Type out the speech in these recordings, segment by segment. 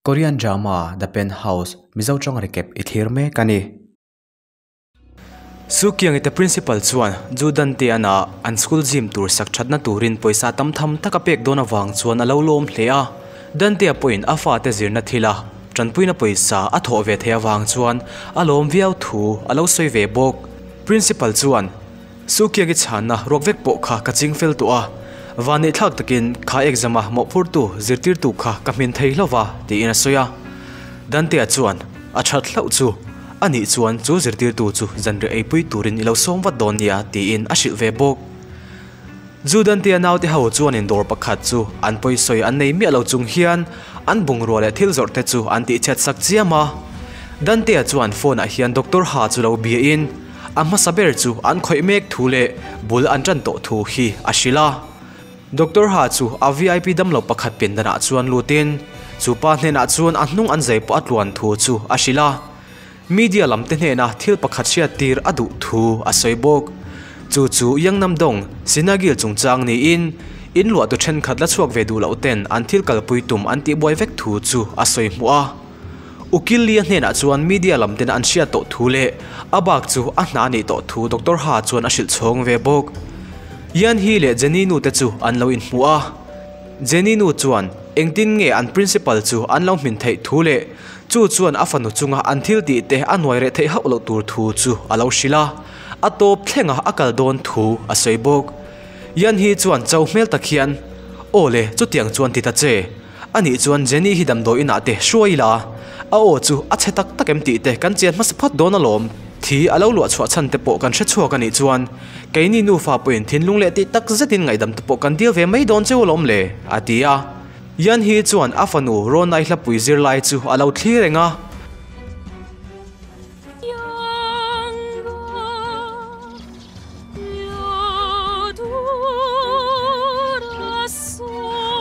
Korean drama The Penthouse Mizo tawng recap i thlir mek a ni. Sukiangi te principal chuan Judan te ana an school gym tur sak thatna turin pawisa tam tham tak a pek dawn avang chuan a lo lawm hle a. Dante-a pawhin a fate zirna thila tanpuina pawisa a thawh ve theih avang chuan a lawm viau thu a lo sawi ve bawk. Principal chuan Sukiangi chhanna ruak vek pawh kha ka ching fel tawh a, vanneih thlak takin kha exam-a mawhphurtu zirtirtu kha ka hmin thei hlauh a, tiin a sawi a. Dante-a chuan a that hlauh chu a nih chuan chu zirtirtu chu zanriah eipui turin i lo sawm vat dawn nia, tiin a hrilh ve bawk. Zu Dante-a naute ho chuanin dawr pakhat chu an pawisawi an nei miah lo chung hian an bungrua leh thil zawrh te chu an tihchhiat sak chiam a. Dante-a chuan phone-ah hian Doctor Ha chu lo biain a hmasa ber chu an khawih mek thu leh bul an tan tawh thu hi a hrilh a. Doctor Ha chu a vip damlo pakhat pindanah chuan lutin chu pa hnenah chuan a hnung an zai pawh a tluan thu chu a hrilh a. Media lam te hnena thil pakhat hriat tir a duh thu a sawi bawk. Chu chu Yangnamdong Sinagil chungchang niin in luahtu thenkhat la chhuak ve duh loh ten an thil kalpui tum an tihbuai vek thu chu a sawi hmuh a. Ukil Lia hnenah chuan media lam tena an hriat tawh thu leh a bak chu a hna a nih tawh thu Doctor Ha chuan a hrilh chhawng ve bawk. Yan Hee leh Jenny nu te chu an lo inhmuh a. Jenny nu chuan engtin nge an principal chu an lo hmin theih thu leh Chu chuan a fanu chunga an thil tih te a nuai reh theih hauh loh tur thu chu a lo hrilh a, a tawp thlenga a kal dawn thu a sawi bawk. Yan hi chuan cho hmel tak hian, Aw le, chutiang chuan ti ta che. Anih chuan Jenny hi damdawi inah te hruai ila, a aw chu a chhe tak tak em tih te kan chian hmasa phawt dawn alawm. Thi a lo luah chhuah chhan te pawh kan hre chhuak anih chuan keini nufa pawhin thinlung leh tih tak zetin ngaihdam te pawh kan dil ve mai dawn cheu alawm le, a ti a. Yan hi chuan a fanu Ronai hlapui zirlai chu a lo thlir reng a.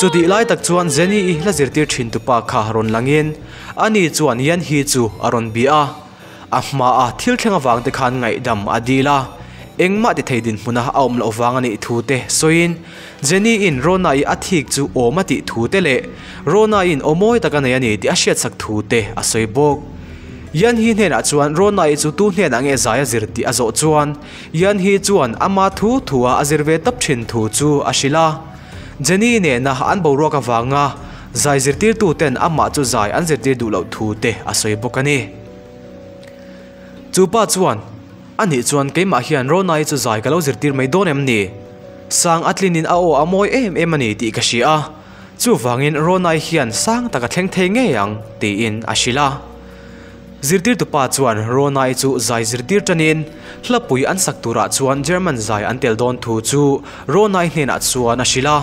Chutih lai tak chuan Jenny-i hla zirtir thin tupa kha rawn langin ani chuan Yan hi chu a rawn bia a. A hmaa thil thleng avang te khan ngaihdam a dil a, engmah ti thei dinhmuna a awm loh vang a nih thu te sawiin Jenny-in Rona-i a thik chu awm a tih thu te leh Rona-in aw mawi tak a nei a ni tih a hriatsak thu te a sawi bawk. Yan Hee hnenah chuan Rona-i chu tu hnenah nge zai a zir tih a zawh chuan Yan Hee chuan ama thu thua a zir ve tawp thin thu chu a hrilh a. Jenny nena an boruak avanga zai zirtirtu ten amah chu zai an zirtir duh loh thu te a sawi bawk a ni. Chu pa chuan, Anih chuan keimah hian Ronai chu zai ka lo zirtir mai dawn em ni? Sang a tlinin a aw a mawi em em a ni tih ka hria a, chuvangin Ronai hian sang tak a thleng thei ngei ang, tiin a hrilh a. Zirtirtu pa chuan Ronai chu zai zirtir tanin hlapui an sak turah chuan German zai an tel dawn thu chu Ronai hnenah chuan a hrilh a.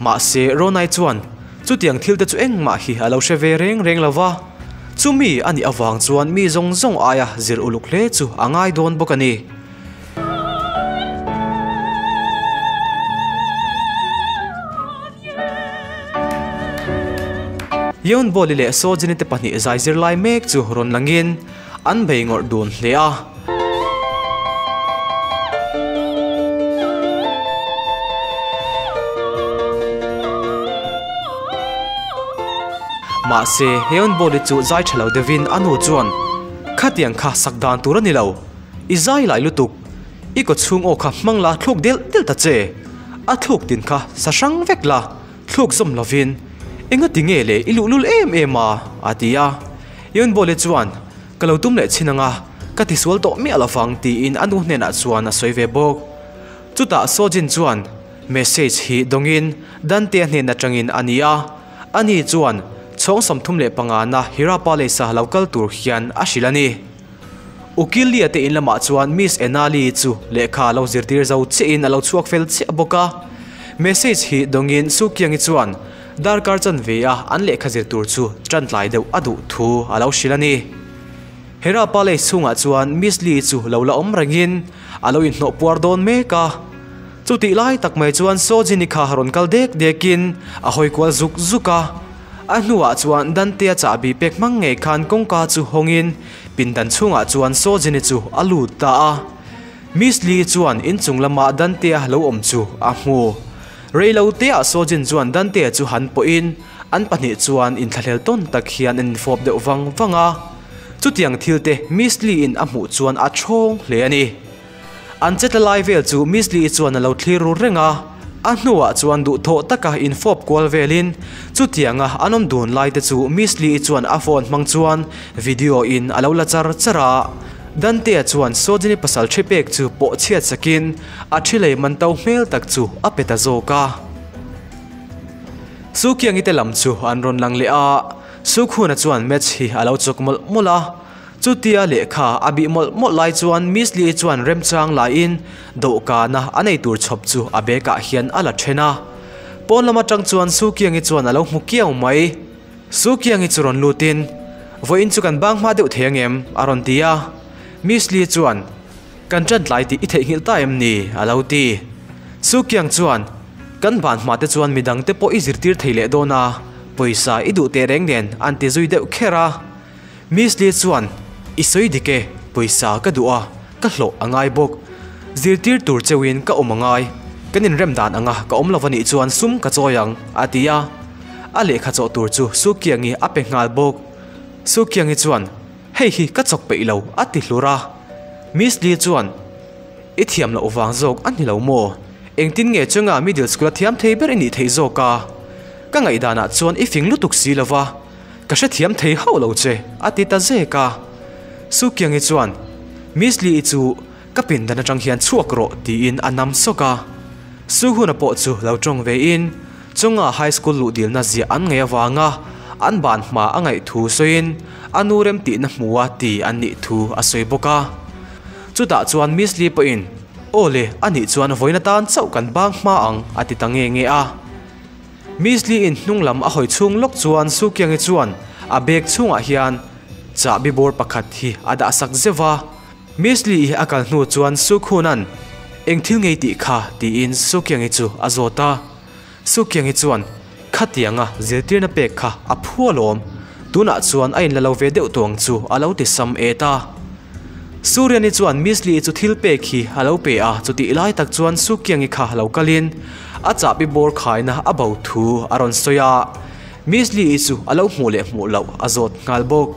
Mahse Ronai chuan chutiang thil te chu engmah hi a lo hre ve reng reng lo va. Chumi a nih avang chuan mi zawng zawng aia zir uluk hle chu a ngai dawn bawk a ni. Yeonboli leh Sojini te pahnih zai zir lai mek chu rawn langin an bei ngawrh dun hle a. Mahse, Yeonboli chu zai tha lo deuhin a nu chuan, Khatiang kha sak dan tur a ni lo. I zai lai lutuk. I kaw chhung aw kha hmang la thluk delh delh ta che. A thluk tin kha sa hrang vek la, thluk zawm lovin, Engati nge le i luhlul em em a? a ti a. Yeonbole chuan, Ka lo tum leh chin anga, ka tisual tawh miah lovang tiin a nu hnenah chuan a sawi ve bawk. Chutah Sojin chuan message hi dawngin Dante-a hnen atangin a ni a, ani chuan chhawng 35 na Hira Palace-a lo kal tur hian a hrilh a ni. Ukil Lia te in lamah chuan Miss Enali chu lehkha a lo zirtir zo chiahin a lo chhuak fel chiah bawk a. Message hi dawngin Sukiangi chuan darkar chanve a an lehkha zir tur chu tan tlai deuh a duh thu a lo hrilh a ni. Hera Palace chhungah chuan Miss Lee chu lo la awm rengin a lo inhnawh puar dawn mek a. Chutih lai tak mai chuan Sojini kha rawn kal dek dekin a hawi kual zuk zuk a. A hnuah chuan Dante-a chahbi pek hmang ngei khan kawngka chu hawngin pindan chhungah chuan Sojini chu a lut ta a. Miss Lee chuan inchung lama Dante-a lo awm chu a hmu. Reiloteah Sojin chuan Dante-a chu han pawhin An pahnih chuan inthlahlel tawn tak hian an infawp deuh vang vang a, chutiang thil te Miss Lee in a hmuh chuan a thawng hle a ni. An che tla lai vel chu Miss Lee chuan a lo thlir ru reng a, a hnuah chuan duhthawh taka infawp kual velin chutianga an awm dun lai te chu Miss Lee chuan a phone hmang chuan video in a lo la char char a. Dante-a chuan Sojini pasal thi pek chu pawh chhiat sakin a thi lei man to hmel tak chu a pe ta zawk a. Sukiangi te lam chu an rawn lang leh a, Sukhuna chuan match hi a lo chawk mawlh mawlh a. Chutia lehkha a bih mawlh mawlh lai chuan Miss Lee chuan remchang laiin dawhkana a nei tur chhawp chu a bag ah hian a la then a. Pawn lam atang chuan Sukiangi chuan a lo hmu kiau mai. Sukiangi chu rawn lutin, Vawiin chu kan bang hma deuh thei angem? a rawn ti a. Miss Lee chuan, Kan ṭan tlai tih i theihnghilh ta em ni? a lo ti. Sukiang chuan, Kan ban hma te chuan midang te pawh i zirtir thei leh dawn a, pawisa i duh teh reng nen an ti zui deuh kher a. Miss Lee chuan, I sawi dik e, pawisa ka duh a, ka hlawh a ngai bawk. Zirtir tur cheuhin ka awm a ngai, kan inrem dan anga ka awm lo a nih chuan sum ka chawi ang, a ti a. A lehkha chawh tur chu Sukiangi a pe nghal bawk. Sukiangi chuan, Hei hi ka chawk peih lo, a ti hlur a. Miss Lee chuan, I thiam loh vang zawk a ni lo maw? Engtin nge chunga middle school a thiam thei ber i nih theih zawk a? Ka ngaihdanah chuan i fing lutuk si lo va, ka hrethiam thei hauh lo che, a ti ta zek a. Sukiangi chuan, Miss Lee-i chu ka pindan atang hian chhuak rawh, tiin a nam sawk a. Suhuna pawh chu lo tawng vein, chunga high school luh dilna ziah an ngaih avanga an ban hma a ngaih thu sawiin a nu remtihna hmua ti an nih thu a sawi bawk a. Chutah chuan Miss Lee pawhin, Aw le, a nih chuan vawiin atan chauh kan bang hma ang, a ti ta nge nge a. Miss Lee in hnung lam a hawi chhung lawk chuan Sukiangi chuan a bag chhungah hian chahbi bawr pakhat hi a dah sak zeuh va. Miss Lee i a kal hnu chuan Sukhuna'n, Eng thil ngei tih kha? tiin Sukiangi chu a zawt a. Sukiangi chuan, Khatianga zirtirna pek kha a phu alawm, tunah chuan a inla lo ve deuh tawh ang chu a lo ti sam et a. Suriani chuan Miss Lee chu thil pek hi a lo pe a, chutih lai tak chuan Sukiangi kha lo kalin a chahbi bawr khaina a bo thu a rawn sawi a, Miss Lee chu a lo hmuh leh hmuh loh a zawt nghal bawk.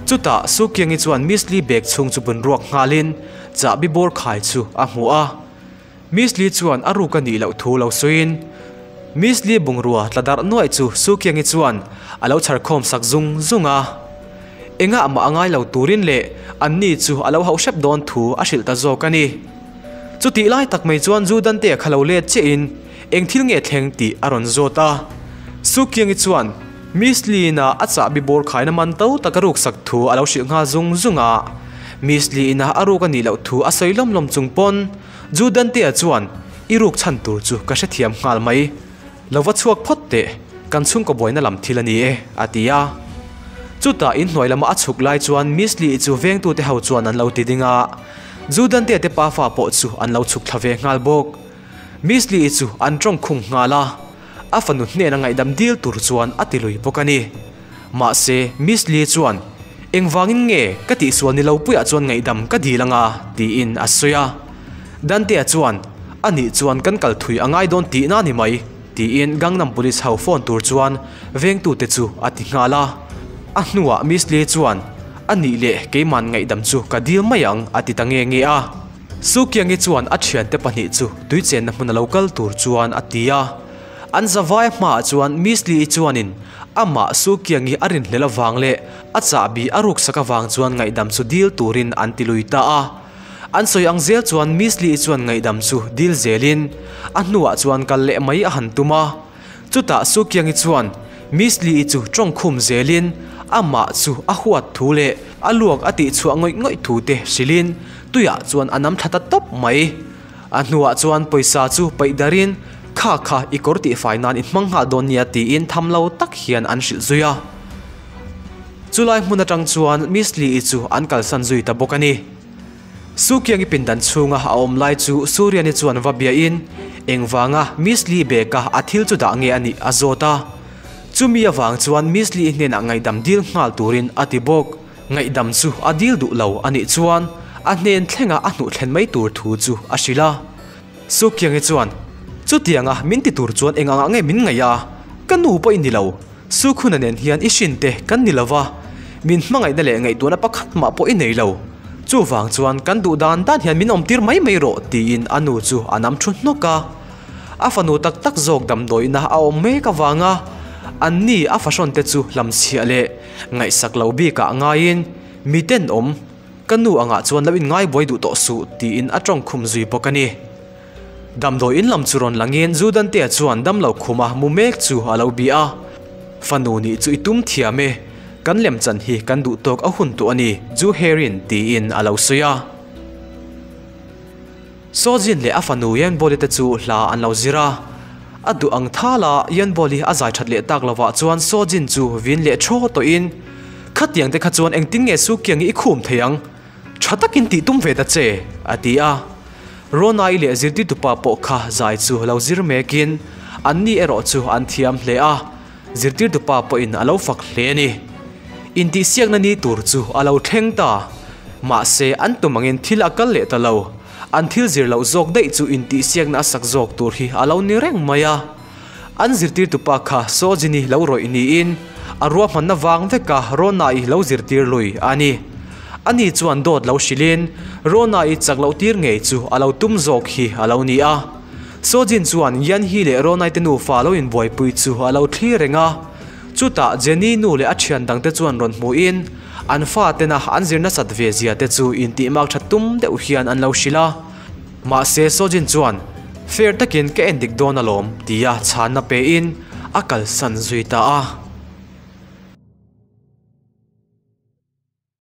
Chutah Sukiangi chuan Miss Lee bag chhung chu bun ruak nghalin chahbi bawr khai chu a hmu a. Miss Lee chuan a ruk a nih loh thu lo sawiin Miss Lee bungrua tla darh nuaih chu Sukiangi chuan a lo chhar khawm sak zung zung a. Engah mah a ngai lo turin leh anni chu a lo hauh hrep dawn thu a hrilh ta zawk a ni. Chutih lai tak mai chuan Judantea kha lo let chiahin eng thil nge thleng tih a rawn zawt a. Sukiangi chuan Miss Lee-in-a a chahbi bawr khaina man to tak a ruk sak thu a lo hrilh nghal zung zung a. Miss Lee-in-a a ruk a nih loh thu a sawi lawm lawm chung pawn Judantea chuan i ruk chhan tur chu ka hrethiam nghal mai. Lo va chhuak phawt teh, kan chhungkaw buaina lam thil a ni e, a ti a. Chutah inhnuai lama a chhuk lai chuan Miss Lee-i chu vengtute ho chuan an lo ti ding a. Judantea te pafa pawh chu an lo chhuk thla ve nghal bawk. Miss Lee-i chu an tawng khung nghal a. A fanu hnena ngaihdam dil tur chuan a ti lui bawk a ni. Mahse, Miss Lee chuan, Engvangin nge ka tihsual ni lo puiah chuan ngaihdam ka dil anga? tiin a sawi a. Dante-a chuan, A nih chuan kan kal thui a ngai dawn tihna ni mai, tiin Gangnam Police ho phone tur chuan vengtute chu a ti nghal a. A hnuah Miss Lee chuan, A nih leh keiman ngaihdam chu ka dil mai ang, a ti ta nge nge a. Sukiangi chuan a thiante pahnih chu tuichenna hmun a lo kal tur chuan a ti a. An zavai hmaah chuan Miss Lee-i chuanin amah Sukiangi a rinhlel avang leh a chahbi a ruksak avang chuan ngaihdam chu dil turin an ti lui ta a. An sawi ang zel chuan Miss Lee-i chuan ngaihdam chu dil zelin a hnuah chuan kal leh mai a han tum a. Chutah Sukiangi chuan Miss Lee-i chu tawngkhum zelin amah chu a huat thu leh a luak a tihchhuah ngawih ngawih thu te hrilhin tuiah chuan a nam thla ta tawp mai. A hnuah chuan pawisa chu paih darin, Kha kha, i kawr tihfai nan i hmang nghal dawn nia tiin tham lo tak hian an hrilh zui a. Chulai hmun atang chuan Miss Lee-i chu an kalsan zui ta bawk a ni. Sukiangi pindan chhunga a awm lai chu Suriani chuan va biain engvanga Miss Lee bag-a a thil chu dah nge a nih a zawt a. Chumi avang chuan Miss Lee-i hnenah ngaihdam dil nghal turin a ti bawk. Ngaihdam chu a dil duh lo a nih chuan a hnen thlenga a hnuh thlen mai tur thu chu a hrilh a. Sukiangi chuan, Chutianga min ti tur chuan eng angah nge min ngaih a? Ka nu pawh i ni lo. Sukhuna nen hian i hrin te kan ni lova, min hmangaihna leh ngaihtuahna pakhat mah pawh i nei lo. Chuvang chuan kan duh dan dan hian min awmtir mai mai rawh tiin a nu chu a nam thu hnawk a. A fanu tak tak zawk damdawiina a awm mek avanga anni a fahrawn te chu hlamchhiah leh ngaihsak lo bikah ngaiin mi tenawm ka nu angah chuan lo inngai buai duh tawh suh tiin a tawngkhum zui bawk a ni. Damdawi in lam chu rawn langin Zudantea chuan damlo khuma mu mek chu a lo bih a, Fanu nih chu i tum thiam e, kan lemchan hi kan duh tawk a hun tawh a ni, Ju Herin tiin a lo sawi a. Sojin leh a fanu Yanboli te chu hla an lo zir a, a duh ang thal a Yanboli a zai that leh tak lovah chuan Sojin chu vin leh thaw tawhin, Khatiang te kha chuan engtin nge Sukiangi i khum thei ang? Tha takin tih tum ve ta che, a ti a. Ronai leh zirtirtupa pawh kha zai chu lo zir mekin anni erawh chu an thiam hle a, zirtirtupa pawhin a lo fak hle a ni. Intihsiakna ni tur chu a lo thleng ta. Mahse, an tum angin thil a kal leh ta lo. An thil zir loh zawk daih chu intihsiakna a sak zawk tur hi a lo ni reng mai a. An zirtirtupa kha Sojini lo rawih niin a ruahmanna vang veka Rona-i lo zirtir lui a ni. Ani chuan dawt lo hrilhin Rona-i chak loh tir ngei chu a lo tum zawk hi a lo ni a. Sojin chuan Yanhee leh Rona-i te nufa lo inbuaipui chu a lo thlir reng a. Chutah Jenny nu leh a thian dangte chuan rawn hmuhin an fatena an zir nasat ve zia te chu intihmak tha tum deuh hian an lo hrilh a. Mahse Sojin chuan, Fair takin ka en dik dawn alawm, tia chhanna pein a kalsan zui ta a.